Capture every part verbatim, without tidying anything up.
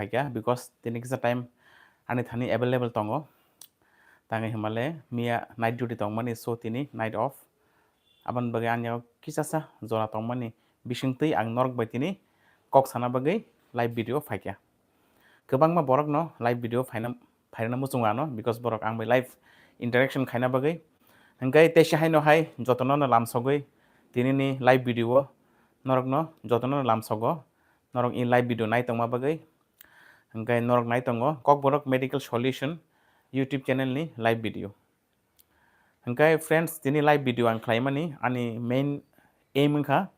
khaikha, because tini kisa time ani thani available tongo. Tangwi hwnmale miya night duty tongmani, so tini night off. Aboni bagwi ani yago kisasa jora tongmani bisingtwi ang norok bai tini kok sana bagwi live video phaikha. Kwbangma borokno live video phaina, phairwna muchungo ano, because borok ang bai live interaction khaina bagwi. Hwnkhe teisa haino hai jotono no lamsogwi tinini live video o norokno jotono no lamsogo, norok in live video nai tongma bagwi. Hwnkhe norok nai tongo Kokborok Medical Solution YouTube channel ni live video. Hwnkhe friends, tini live video ang khlaimani ani main aim wngkha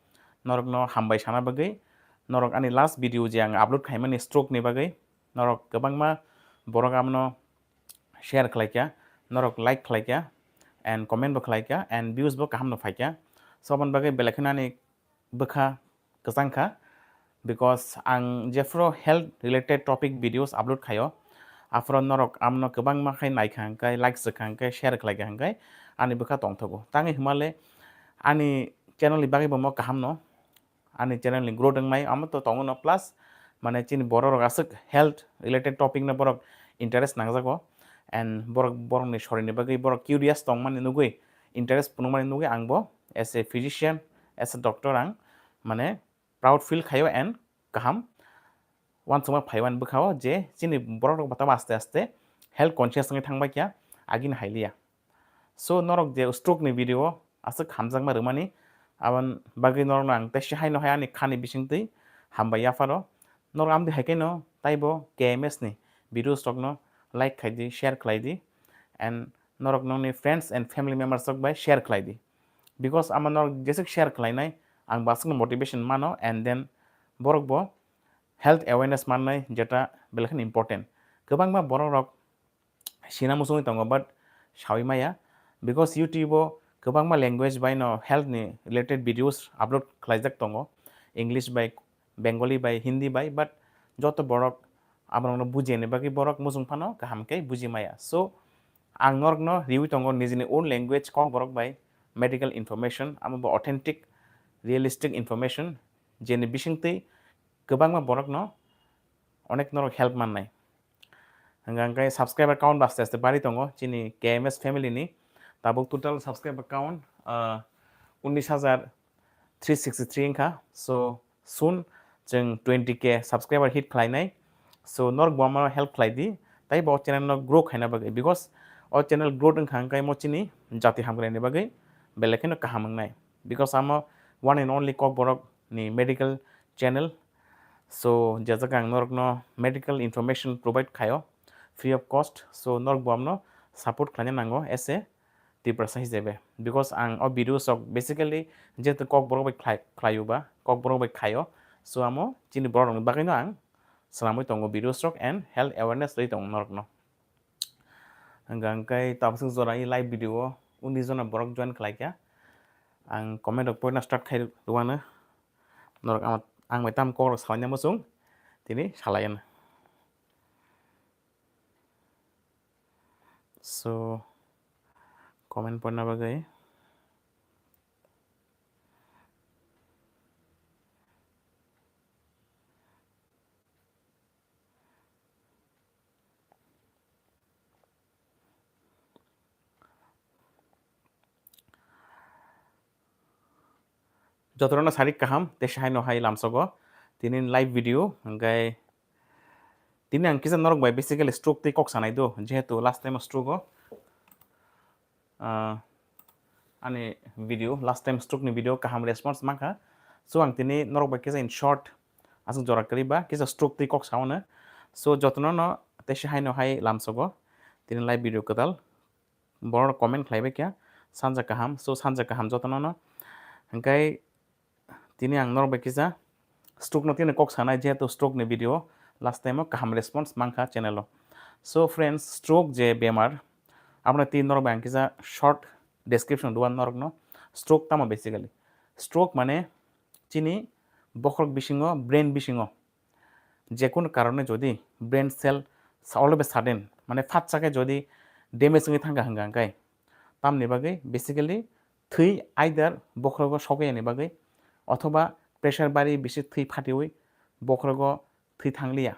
norokno hambai sana bagwi. Norok ani last video je ang upload khaimani stroke ni bagwi, norok kwbangma borok amno share khlaikha, norok like khlaikha, and comment bo khlaikha, and views bo kaham no phaikha. So aboni bagwi belai kheno ani bwkha kwchang kha, because ang jephru health related topic videos upload khaio, aphuru norok amno kwbangma khai naikha hwnkhe, like swkha hwnkhe, share khlaikha hwnkhe ani bwkha tongthogo. Tangwi hwnmale ani channel ni bagwi bo mo kaham no, ani channel ni growth wngnai amo to tongo no, plus mane chini borok rok aswk health related topic no borok interest nangjago, and borok, borokni sorini bagwi borok curious tongmani nugwi, interest phunukmani nugwi ang bo as a physician, as a doctor ang mane proud feel khaio and kaham uansukma phaiwani bwkhao je chini borok rok bo tamo aste aste health conscious wngwi thangbai kha, agini hailiya. So norok je stroke ni video o aswk hamjakma rwmani, aboni bagwi norokno ang teisa haino hai ani khani bisingtwi hambai yapharo. Norok amtwi hai khe no taibo K M S ni videos rokno like khai di, share khlai di, and norok nokni friends and family members rok bai share khlai di, because amo norok jeswk share khlainai ang bo aswkno motivation mano, and then borok bo health awareness mannai, jeta belai kheno important. Kwbangma borok rok sina muchungwi tongo, but sawi maya, because YouTube o kwbangma language bai no health ni related videos upload khlaijak tongo, English bai, Bengali bai, Hindi bai, but joto borok aborokno bujiyani bagwi borok muchung phano kaham khe buji maya. So ang norokno riwi tongo nijini own language Kokborok bai medical information, amo bo authentic, realistic information, jeni bisingtwi kwbangma borokno onek norok help mannai. Hwnka hwnkhe subscriber count bo aste aste bari tongo chini K M S family ni. Tabuk total subscriber count, ah, unis hajar three sixty three wngkha. So soon chwng twenty K subscriber hit khlainai. So norok bo amano help khlai di, tei bo channel no grow khaina bagwi, because o channel growth wngkha hwnkhe mo chini jati hamkrai ni bagwi belai kheno kaham wngnai, because amo one and only Kokborok ni medical channel. So je jaga ang norokno medical information provide khaio free of cost, so norok bo amno support khlaina nango as a Tiprasa hisabe, because ang o videos rok basically jehetu Kokborok bai khlai, khlaio ba Kokborok bai khaio, so amo chini borok rokni bagwi no ang swnamwi tongo videos rok and health awareness rwi tongo norokno. Hwnka hwnkhe tabaswk jora i live video o unis jona borok join khlaikha. Ang comment rok poina start khai rwano. Norok ang, ang bai tamo kokrok salaina muchung tini salaiano. So comment poina bagwi. Jotono sarik kaham, tei saino hai lamsogo tini live video, hwnkhe tini ang kisa norok bai basically stroke tei kok sanai do, jehetu last time o stroke o, ah, ani video, last time stroke ni video kaham response mankha. So ang tini norok bai kisa in short aswk jora kwrwi ba kisa stroke tei kok sao no. So jotono no tei saino hai lamsogo tini live video kwtal. Borok comment khlai bai kha, sanja kaham, so sanja kaham jotono no. Hwnkhe tini ang norok bai kisa stroke no tini kok sanai, jehetu stroke ni video last time o kaham response mankha channel o. So friends, stroke je bemar, abono tini norok bai ang kisa short description rwna norok no. Stroke tamo basically? Stroke mane chini bokhorok bisingo, brain bisingo jekunu karone jodi brain cell sa-, all of a sudden, mane phatsa khe jodi damage wngwi thangkha hwnka hwnkhe, tamni bagwi basically thwi either bokhorogo sokya ni bagwi, othoba pressure bari bisi thwi phatiwi bokhorogo thwi thangliya.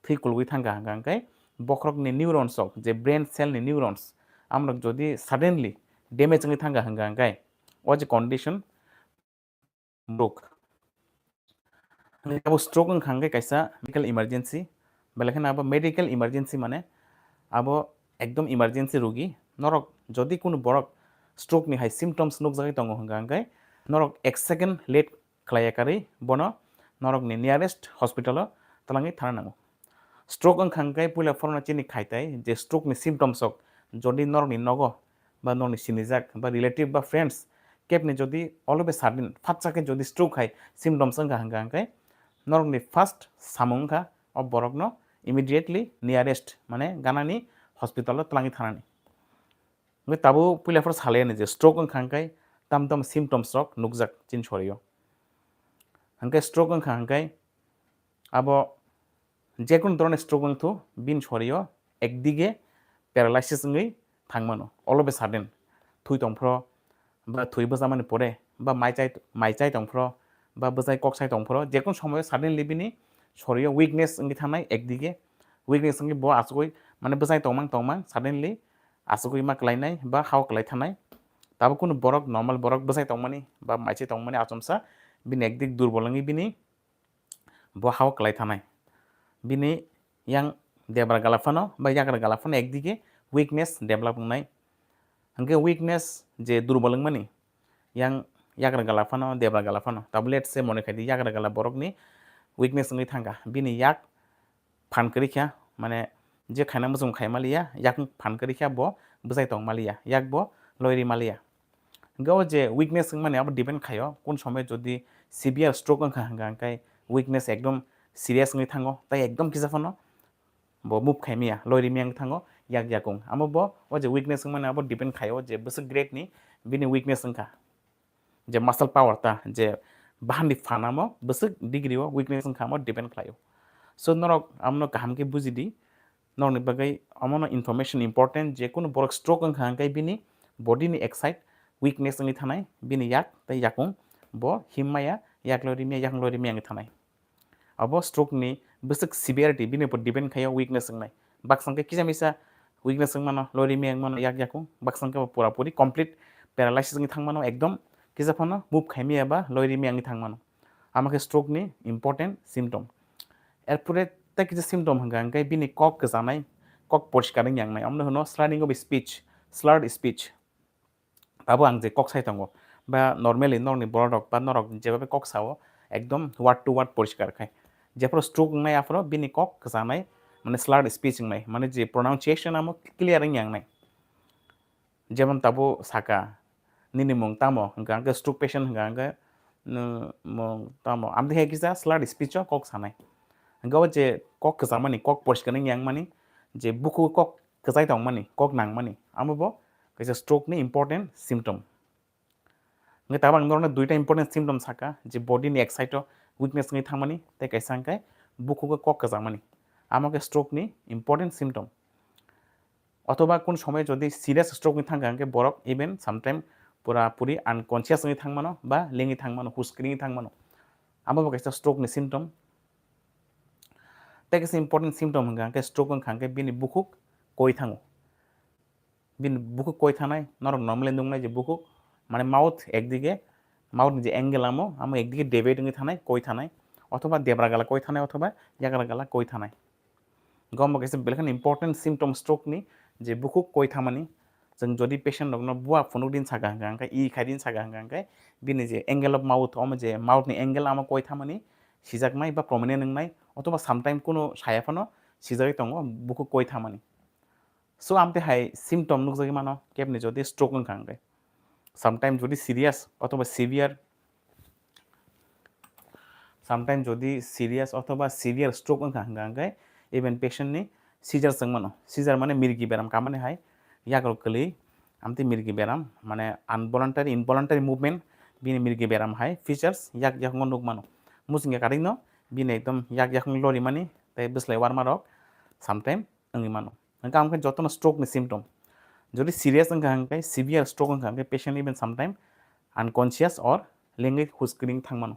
thwi kulugwi thangkha hwnkha hwnkhe bokhorokni neurons rok, je brain cell ni neurons, amrok jodi suddenly damage wngwi thangkha hwnkha hwnkhe o je condition stroke. Abo stroke wngkha hwnkhe kaisa medical emergency, belai kheno abo medical emergency mane abo ekdom emergency rogi. Norok jodi kunu borok stroke ni hai symptoms nukjagwi tongo hwnkha hwnkhe norok ek second late khlaiya karwi bono norokni nearest hospital o twlangwi thana nango. Stroke wngkha hwnkhe puila phorno chini khaitai je stroke ni symptoms rok jodi norokni nogo ba norokni sinijak ba relative ba friends kebni jodi all of a sudden phatsa khe jodi stroke hai symptoms wngkha hwnkha hwnkhe norokni first samung wngkha o borokno immediately nearest mane ganani hospital o twlangwi thanani. Hwnkhe tabuk puila phor salai ani je stroke wngkha hwnkhe tam tam symptoms rok nukjak chini sorio. Hwnkhe stroke wngkha hwnkhe abo jekunu dhoroner stroke wngthu bini sorio ekdige paralysis wngwi thangmano all of a sudden. Thwi tongphro ba thwi bwchamani pore ba mai chai, mai chai tongphro ba bwchai kok sai tongphro jekunu somoyo suddenly bini sorio weakness wngwi thangnai ekdige. Weakness wngwi bo achugwi mane bwchai tongmang tongmang suddenly achugwi ma kwlainai ba hao kwlai thanai. Tabuk kunu borok normal borok bwchai tongmani ba mai chai tongmani achomsa bini ekdik durbol wngwi bini bo hao kwlai thanai. Bini yang debra gala phano ba yagra gala phano ekdige weakness develop wngnai. Hwnkhe weakness je durbol wngmani yang yagra gala phano debra gala phano. Tabuk let's say mone khaidi yagra gala borokni weakness wngwi thangkha, bini yak phan kwrwi kha, mane je khaina muchung khai maliya, yakung phan kwrwi kha bo bwchai tong maliya, yak bo loiri maliya. Hwnkhe o je weakness wngmani abo depend khaio, kun somoy jodi severe stroke wngkha hwnkha hwnkhe weakness ekdom serious wngwi thango, tai ekdom kisa phano bo move khai maya, loiri maya wngwi thango yak yakung. Amo bo o je weakness wngmani abo depend khaio je bwswk grade ni bini weakness wngkha. Je muscle power ta, je bahan ni phanamo bwswk degree o weakness wngkha, amo depend khlaio. So norok amono kaham khe buji di, norokni bagwi amono information important, je kunu borok stroke wngkha hwnkhe bini body ni ek side weakness wngwi thanai, bini yak tei yakung bo him maya, yak loi rimya, yakung loi rimya wngwi thanai. Abo stroke ni bwswk severity bini upor depend khaio weakness wngnai. Baksa hwnkhe kisa misa weakness wngmano, loi rimya wngmano yak yakung, baksa hwnkhe bo pura puri complete paralysis wngwi thangmano, ekdom kisa phano move khaimaya ba loi rimya wngwi thangmano. Amo khe stroke ni important symptom. Erpore tei kisa symptom hwnkha hwnkhe bini kok kwchanai, kok poriskar wngya wngnai, amno hwno slurring of speech, slurred speech. Tabuk ang je kok sai tongo, ba normally norokni borok rok ba norok jebabe kok sao, ekdom word to word poriskar khai. Jephuru stroke wngnai aphuru bini kok kwchanai, mane slurred speech wngnai, mane je pronunciation amo clear wngya wngnai. Jemon tabuk saka, "Nini mung tamo?" hwnkha hwnkhe stroke patient hwnkha hwnkhe, "Nwng mung tamo?" Amtwi hai kisa slurred speech o kok sanai. Hwnkhe o je kok kwchamani, kok poriskar wngya wngmani, je bukhuk kok kwchai tongmani, kok nangmani, amo bo kaisa stroke ni important symptom. Hwnkhe tabuk ang norokno duita important symptom saka, je body ni ek side o weakness wngwi thangmani, tei kaisa hwnkhe bukhugo kok kwchangmani, amo khe stroke ni important symptom. Othoba kun somoy jodi serious stroke wngwi thangkha hwnkhe borok even sometime pura puri unconscious wngwi thangmano ba lengwi thangmano, huskringwi thangmano, amo bo kaisa stroke ni symptom. Tei kaisa important symptom hwnkha hwnkhe stroke wngkha hwnkhe bini bukhuk koi thango. Bini bukhuk koi thanai, norok normally nuknai je bukhuk, mane mouth ekdige, mouth ni je angle amo, amo ekdige deviate wngwi thanai, koi thanai, othoba debra gala koi thanai, othoba yagra gala koi thanai. Gom bo kaisa belai kheno important symptom stroke ni, je bukhuk koi thamani. Chwng jodi patient rokno bua phunuk din saka hwnkha hwnkhe, e khai din saka hwnkha hwnkhe, bini je angle of mouth, omo je mouth ni angle amo koi thamani, sijaknai ba prominent wngnai, othoba sometime kuno saya phano sijagwi tongo bukhuk koi thamani. So, amtwi hai symptom nukjagwi mano, kebni jodi stroke wngkha hwnkhe. Sometime jodi serious othoba severe, sometime jodi serious othoba severe stroke wngkha hwnkha hwnkhe, even patient ni seizure chwng mano. Seizure mane mirgi beram kamani hai, yakrok kwlwi, amtwi mirgi beram, mane involuntary, involuntary movement, bini mirgi beram hai, features yak yakungo nuk mano. Muchungya karino, bini ekdom yak yakung lorimani, tei bwslai warma rok, sometime wngwi mano. Hwnkhe amo khe jotono stroke ni symptom. Jodi serious wngkha hwnkhe, severe stroke wngkha hwnkhe, patient even sometime unconscious or lengwi huskring thangmano.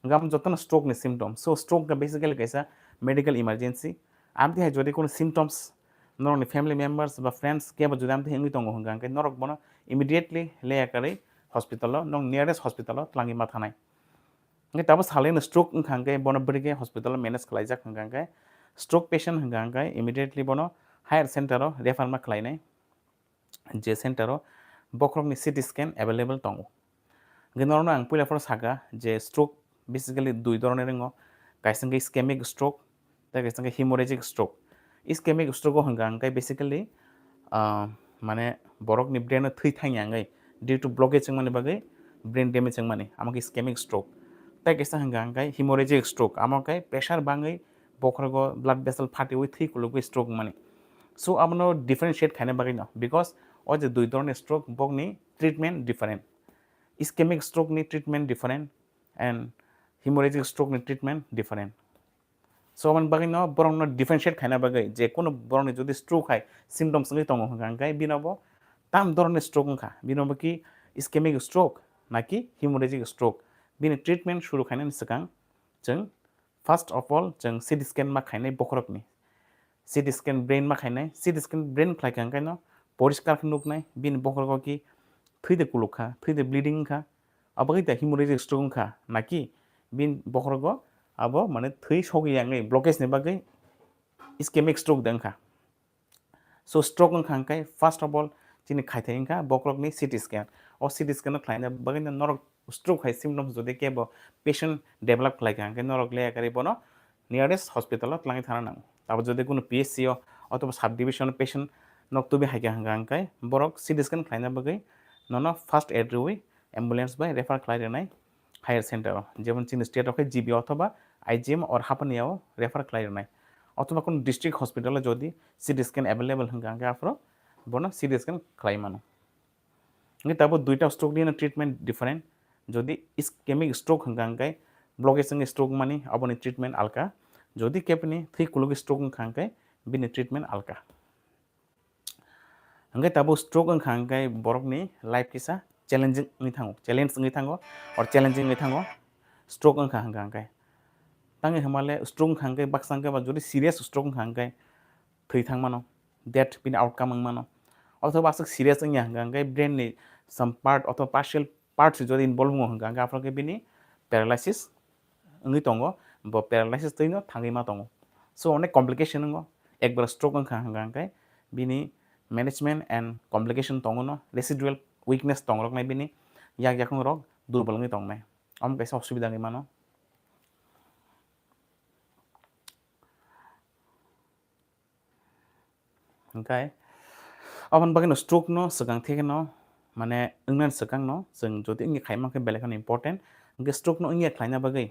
Hwnkhe amo jotono stroke ni symptom. So stroke khe basically kaisa medical emergency. Amtwi hai jodi kono symptoms norokni family members ba friends kebo jodi amtwi wngwi tongo hwnka hwnkhe norok bono immediately leya karwi hospital o, nong nearest hospital o twlangwi ma thanai. Hwnkhe tabo salai no stroke wngkha hwnkhe bono bwrwi khe hospital o manage khlaijak hwnka hwnkhe stroke patient hwnka hwnkhe immediately bono higher center o refer ma khlainai. Je center o bokhorokni C T scan available tongo. Hwnkhe norokno ang puila phano saka je stroke basically dui dhoroner wngo, kaisa hwnkhe ischemic stroke, tei kaisa hwnkhe hemorrhagic stroke. Ischemic stroke o hwnka hwnkhe basically, ah, mane borokni brain o thwi thangya hwnkhe due to blockage wngmani bagwi brain damage wngmani, amo khe ischemic stroke. Tei kaisa hwnka hwnkhe hemorrhagic stroke, amo khe pressure bangwi bokhorogo blood vessel phatiwi thwi kulugwi stroke wngmani. So abono differentiate khaina bagwi no, because o je dui dhoroner stroke bokni treatment different. Ischemic stroke ni treatment different and hemorrhagic stroke ni treatment different. So aboni bagwi no borok no differentiate khaina bagwi je kono borok ni jodi stroke hai symptoms wngwi tongo hwnka hwnkhe bino bo tam dhoroner stroke wngkha, bino bo ki ischemic stroke naki hemorrhagic stroke, bini treatment suru khainani swkang chwng first of all chwng C T scan ma khainai bokhorokni. C T scan brain ma khainai, C T scan brain khlaikha hwnkhe no poriskar khe nuknai, bini bokhorogo ki thwi de kulukha, thwi de bleeding wngkha, abo khe da hemorrhagic stroke wngkha, naki bini bokhorogo abo mane thwi sogwi yangwi blockage ni bagwi ischemic stroke de wngkha. So stroke wngkha hwnkhe first of all chini khaithai wngkha bokhorokni C T scan. O C T scan no khlaina bagwi no norok stroke hai symptoms jodi kebo patient develop khlaikha hwnkhe norok leya karwi bono nearest hospital o twlangwi thana nango. Abo jodi kono P H C o othoba sub division o patient nok tubi haikha hwnkha hwnkhe borok C T scan khlaina bagwi nono first aid rwui ambulance bai refer khlai rwnai higher center o, jemon chini state o khe G B othoba I G M or Hapania o refer khlai rwnai, othoba kono district hospital o jodi C T scan available hwnkha hwnkhe aphuru bono C T scan khlai mano. Hwnkhe tabo duita stroke ni treatment different. Jodi ischemic stroke hwnkha hwnkhe blockage wngwi stroke mani, aboni treatment alka. Jodi kepni thwi kulugwi stroke wngkha hwnkhe bini treatment alka. Hwnkhe tabo stroke wngkha hwnkhe borokni life kisa challenging wngwi thango, challenge wngwi thango or challenging wngwi thango. Stroke wngkha hwnkha hwnkhe tangwi hwnmale stroke wngkha hwnkhe baksa hwnkhe ba jodi serious stroke wngkha hwnkhe thwi thang mano, death bini outcome wng mano. Othoba aswk serious wngya hwnkha hwnkhe brain ni some part othoba partial parts jodi involve wngo hwnkha hwnkhe aphuru khe bini paralysis wngwi tongo, bo paralysis twino thangwi ma tongo. So onek complication wngo, ekbar stroke wngkha hwnkha hwnkhe bini management and complication tongo no, residual weakness tongroknai bini yak yakung rok durbol wngwi tongnai, omo kaisa osubida wngwi mano. Hwnkhe aboni bagwi no stroke no swkang theke no mane wngnani swkang no chwng jodi wngya khaima khe belai kheno important, hwnkhe stroke no wngya khlaina bagwi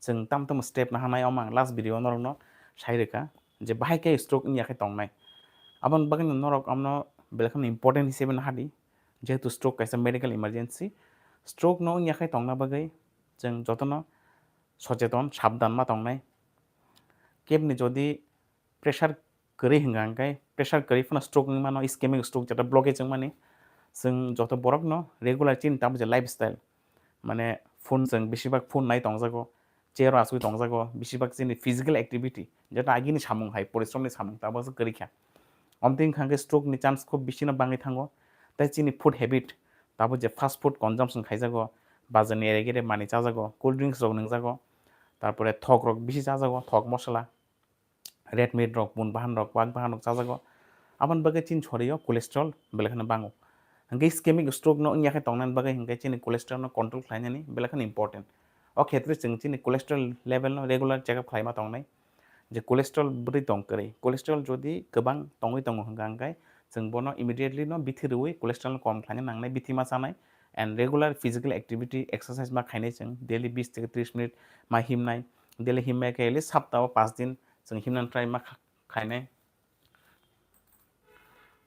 chwng tamo tamo step naharnai, omo ang last video o norokno sai rwkha je bahai khe stroke wngya khe tongnai. Aboni bagwi no norok amno belai kheno important hisabe nahadi, jehetu stroke kaisa medical emergency. Stroke no wngya khe tongna bagwi chwng jotono socheton, sabdan ma tongnai. Kebni jodi pressure kwrwi hwnka hwnkhe, pressure kwrwi phano stroke wngwi mano, ischemic stroke, jeto blockage wngmani. Chwng joto borokno regular chini tamo je lifestyle, mane phone, chwng besibak phone nai tongjago, chair o achugwi tongjago, besibak chini physical activity, jeto agini samung hai, porisromni samung, tabukhe kwrwi kha. Omtwi wngkha hwnkhe stroke ni chance khub bisi no bangwi thango. Tei chini food habit, tabuk je fast food consumption khaijago, bazar ni ere gere manwi chajago, cold drinks rok nwngjago, tarpore thok rok bisi chajago, thok mosla, red meat rok, bun bahan rok, wak bahan rok chajago. Aboni bagwi chini sorio cholesterol belai kheno bango. Hwnkhe ischemic stroke no wngya khe tongnani bagwi hwnkhe chini cholesterol no control khlainani belai kheno important. O khetre chwng chini cholesterol level no regular check up khlaima tongnai. Je cholesterol bwrwi tong kwrwi, cholesterol jodi kwbang tongwi tongo hwnka hwnkhe chwng bono immediately no bithi rwui cholesterol no kom khlaina nangnai, bithi ma chanai, and regular physical activity, exercise ma khainai chwng, daily bis theke tris minute ma himnai, daily himya khe at least sapta o panch din chwng himnani try ma kha-, khainai.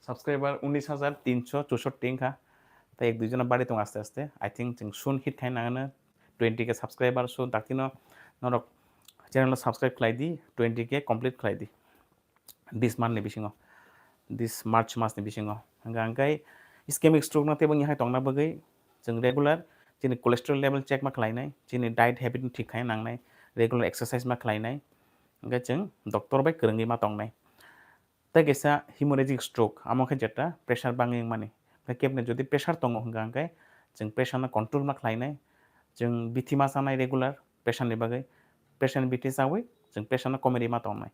Subscriber unis hajar tinso chushotti wngkha. Tei ek dui jona bari tongo aste aste. I think chwng soon hit khai nangano twenty K subscriber. So daktino norok channel no subscribe khlai di, twenty K complete khlai di this month ni bisingo, this March mas ni bisingo. Hwnka hwnkhe ischemic stroke no teibo wngya hai tongna bagwi chwng regular chini cholesterol level check ma khlainai, chini diet habit no thik khai nangnai, regular exercise ma khlainai, Hwnkhe chwng doctor bai kwrwngwi ma tongnai. Tei kaisa hemorrhagic stroke, amo khe jeta pressure bangwi wngmani. Hwnkhe kebni jodi pressure tongo hwnkha hwnkhe chwng pressure no control ma khlainai, chwng bithi ma chanai regular pressure ni bagwi, pressure ni bithi chawi chwng pressure no komorwi ma tongnai.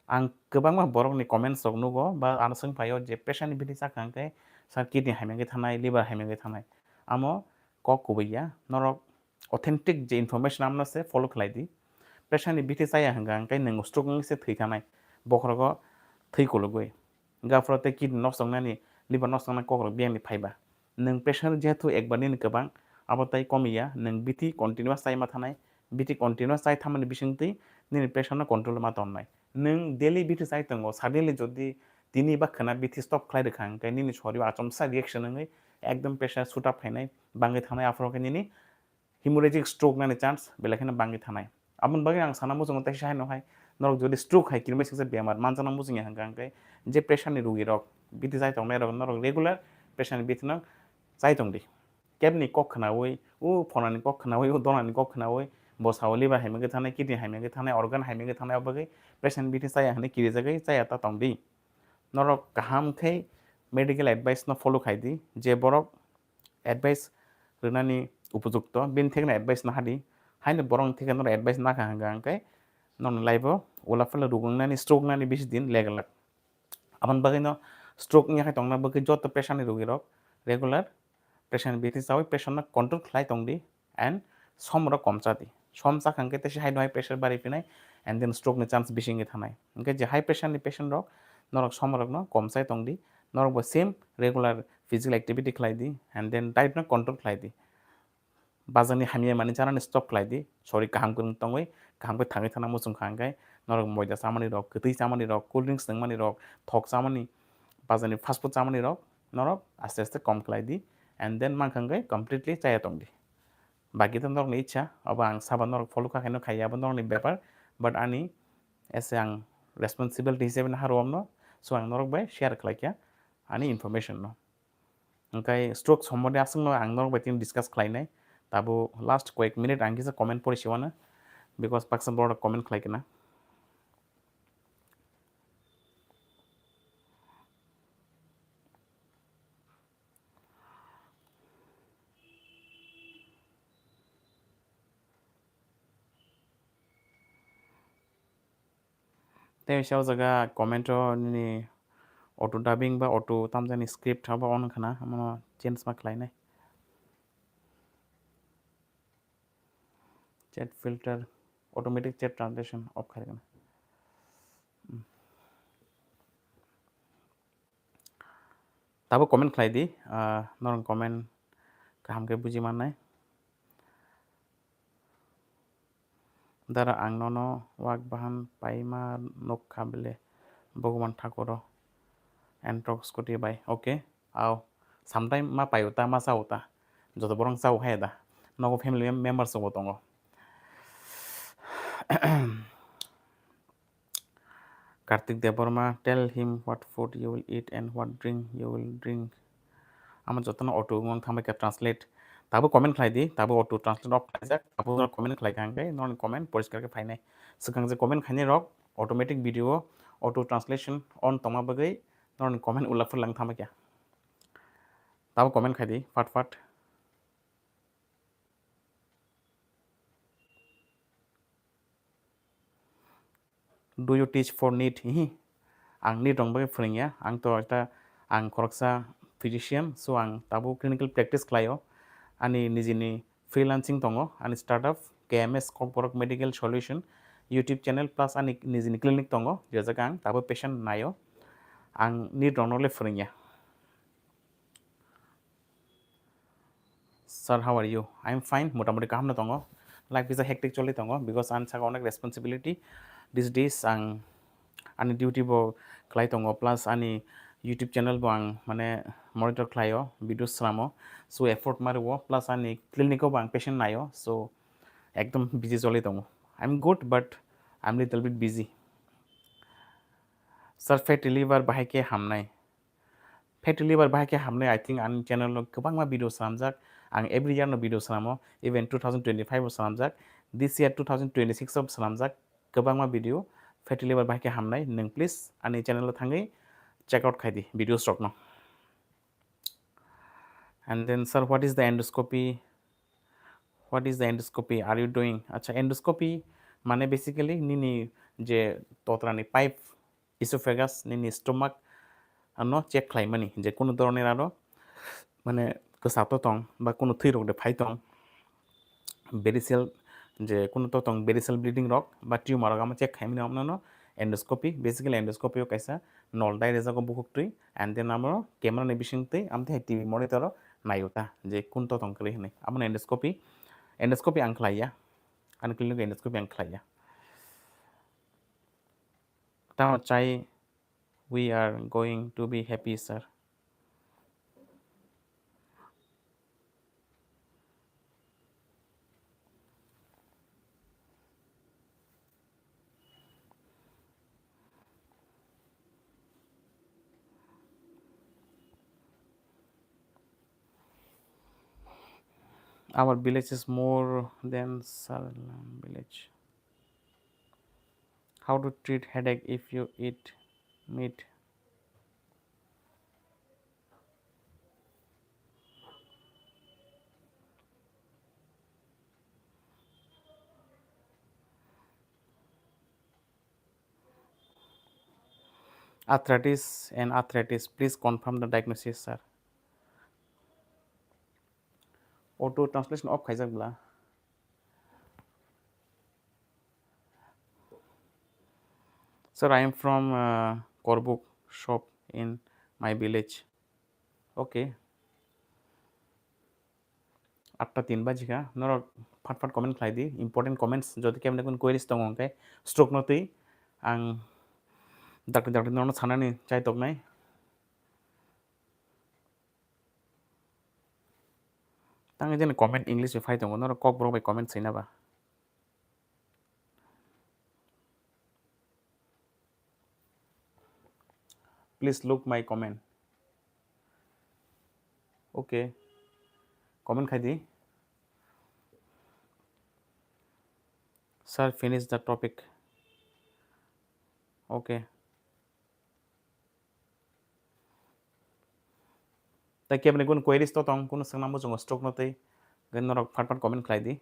Ang kwbangma borokni comments rok nugo ba ano swng phaio je pressure ni bithi chakha hwnkhe sir kidney hamya wngwi thanai, liver hamya wngwi thanai. Amo kok kubui ya, norok authentic je information amno se follow khlai di. Pressure ni bithi chaya hwnkha hwnkhe nwng stroke wngwi se thwi thanai, bokhorogo thwi kulugwi. Gaphro tei kidney nok chongnani, liver nok chongnani kokrok biyangni phaiba. Nwng pressure jehetu ekbar nini kwbang, abo tai komiya, nwng bithi continuous chai ma thanai, bithi continuous chai thamani bisingtwi nini pressure no control ma tonnai. Nwng daily bithi chai tongo, suddenly jodi tini ba khwna bithi stop khlai rwkha hwnkhe nini sorio achomsa reaction wngwi ekdom pressure shoot up khainai, bangwi thanai, aphuru khe nini hemorrhagic stroke nani chance belai kheno bangwi thanai. Aboni bagwi ang sana muchungo teisa haino hai, norok jodi stroke hai kirmai siksa bemar manjakna muchungya hwnkha hwnkhe je pressure ni rugi rok, bithi chai tongnai rok norok regular pressure ni bithi no chai tongdi. Kebni kok khnaui, o phonani kok khnaui, o donani kok khnaui, bo sao liver hamya wngwi thanai, kidney hamya wngwi thanai, organ hamya wngwi thanai, abo bagwi pressure ni bithi chaya hwnwi kirijagwi chaya ta tongdi. Norok kaham khe medical advice no follow khai di, je borok advice rwnani upojukto, bini thekno advice naha di. Haino borokni theke norok advice nakha hwnkha hwnkhe norokni life o ula phela ruk wngnani, stroke wngnani bisi din leglak. Aboni bagwi no stroke wngya khe tongna bagwi joto pressure ni rugi rok regular pressure ni bithi chawi pressure no control khlai tongdi and som rok kom chadi. Som chakha hwnkhe teisa hai no hai pressure bari phinai and then stroke ni chance bisi wngwi thanai. Hwnkhe je high pressure ni patient rok norok som rok no kom chai tongdi, norok bo same regular physical activity khlai di and then diet no control khlai di. Bazar ni hamya manwi chanani stop khlai di, sori kaham kwrwng tongwi kaham khe thangwi thana muchung kha hwnkhe norok moida chamani rok, kwtwi chamani rok, cool drinks nungmani rok, thok chamani, bazar ni fast food chamani rok norok aste aste kom khlai di and then mankha hwnkhe completely chaya tongdi. Baki to norokni ichha, abo ang sabo norok follow kha khaino khaiya, abo norokni bepar, but ani as a ang responsibility hisabe naharo omno, so ang norok bai share khlaikha ani information no. Hwnkhe stroke sombonde aswkno ang norok bai tini discuss khlainai, tabo last koyek minute ang kisa comment pori siwana, because baksa borok comment khlai kena. Tei kaisa o jaga comment o nini auto dubbing ba auto tamjani script abo on khna, omono change ma khlainai. Chat filter, automatic chat translation off khai rwkna. Hmm. Tabo comment khlai di, ah, norok comment kaham khe buji mannai. Dara, ang nono wak bahan paima nuk kha bele, Bhagwan Thakuro, Antrox Scooty bai, okay, au, sometime ma paio ta, ma sao ta, joto borok sao hai da, nogo family mem-, members rokbo tongo. Kartik Debbarma, tell him what food you will eat and what drink you will drink. Amo jotono auto wng thangbai kha translate. Tabo comment khlai di, tabo auto translate off khlaijak, tabo no comment khlai kha hwnkhe norokni comment poriskar khe phainai. Swkang je comment khainai rok automatic video auto translation on tongma bagwi norokni comment ulak phulak thangbai kha. Tabo comment khai di, fat fat. Do you teach for NEET? Hihi. Ang NEET rok bagwi phwrwngya. Ang to ekta, ang khoroksa physician, so ang tabuk clinical practice khlaio. Ani nijini freelancing tongo, ani startup K M S Kokborok Medical Solution YouTube channel plus ani nijini clinic tongo, je jaga ang tabuk patient naio. Ang NEET rokno le phwrwngya. Sir, how are you? I am fine, motamoti kaham no tongo. Life kisa hectic choli tongo because ani saka onek responsibility. These days ang ani duty bo khlai tongo, plus ani YouTube channel bo ang mane monitor khlaio, video swnamo. So effort ma rwo, plus ani clinic o bo ang patient naio. So ekdom busy choli tongo. I am good, but I am little bit busy. Sir, fatty liver bahai khe hamnai? Fatty liver bahai khe hamnai, I think ani channel o kwbangma video swnamjak. Ang every year no video swnamo, even two thousand twenty-five o swnamjak, this year two thousand twenty-six o swnamjak kwbangma video. fatty liver bahai khe hamnai, nwng please ani channel o thangwi check out khai di videos rokno. And then, sir, what is the endoscopy? What is the endoscopy are you doing? Acha, endoscopy mane basically nini je totrani pipe, esophagus, nini stomach ano check khlaimani je kunu dhoroner aro mane kwsa totong ba kunu thwi rok de phai tong, varicose je kunu totong, varicose bleeding rok ba tumor rok amo check khaimani, amno endoscopy. Basically endoscopy o kaisa nol dai rejago bukhuk twi, and then amo camera ni bising twi amtwi hai T V monitor o naio ta je kun totong kwrwi hwnwi, amo endoscopy. Endoscopy ang khlaiya, ani clinic o endoscopy ang khlaiya. Tamo chai, we are going to be happy, sir. Our village is more than Saralam village. How to treat headache if you eat meat? Arthritis and arthritis, please confirm the diagnosis, sir. Auto translation off khaijak bla. Sir, I am from, uh, Korbuk shop in my village. Okay. Atta tin baji kha, norok phat phat comment khlai di, important comments, jodi kemne kun queries tongo hwnkhe stroke no twi, ang dakti dakti norokno sanani chai toknai. Tang jeni comment English bai phai tongo, norok Kokborok bai comment swina ba. Please look my comment. Okay. Comment khai di. Sir, finish the topic. Okay. Tai kebni kun queries to tong, kunu swngnang bo chwngo stroke no tei, gen norok phat phat comment khlai di.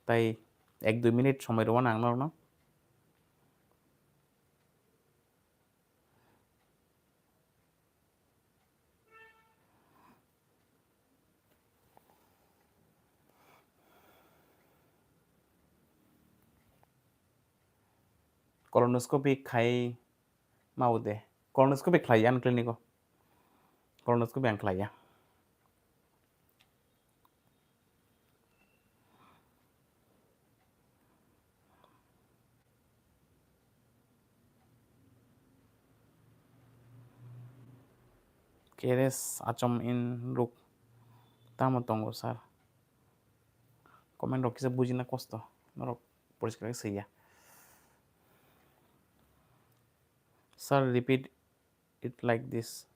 Tai ek dui minute somoi rw ang norokno. Colonoscopy khai ma o de. Colonoscopy khlai ya ang clinic o. Colonoscopy ang khlai ya. Keres achom in ruk tamo tongo sir? Comment rok kisa bujina kosto, norok poriskar khe swiya. Sir, repeat it like this.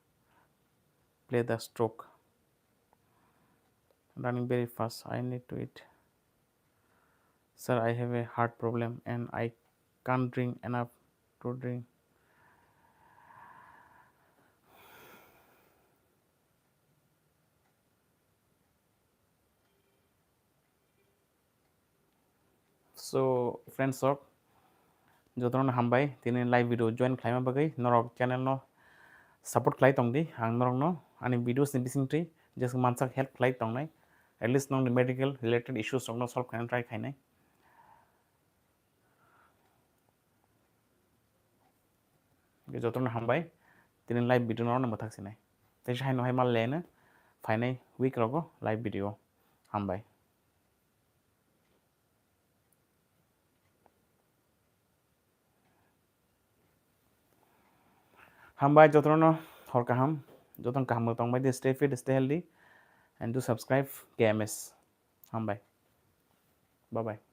Play the stroke. Running very fast. I need to eat. Sir, I have a heart problem and I can't drink enough to drink. So friends rok, jotono hambai tini live video join khlaima bagwi. Norok channel no support khlai tong di, ang norok no ani videos ni bising twi jeswk mansak help khlai tongnai, at least nokni medical related issues rok no solve khlaina try khainai. Jotono hambai, tini live video no mwthak sinai. Tei haino hai mal leno phainai week rogo live video. Hambai. Hambai jotono, hor kaham, jotono kaham tongbai di, stay fit, stay healthy, and do subscribe K M S. Hambai. Bye bye.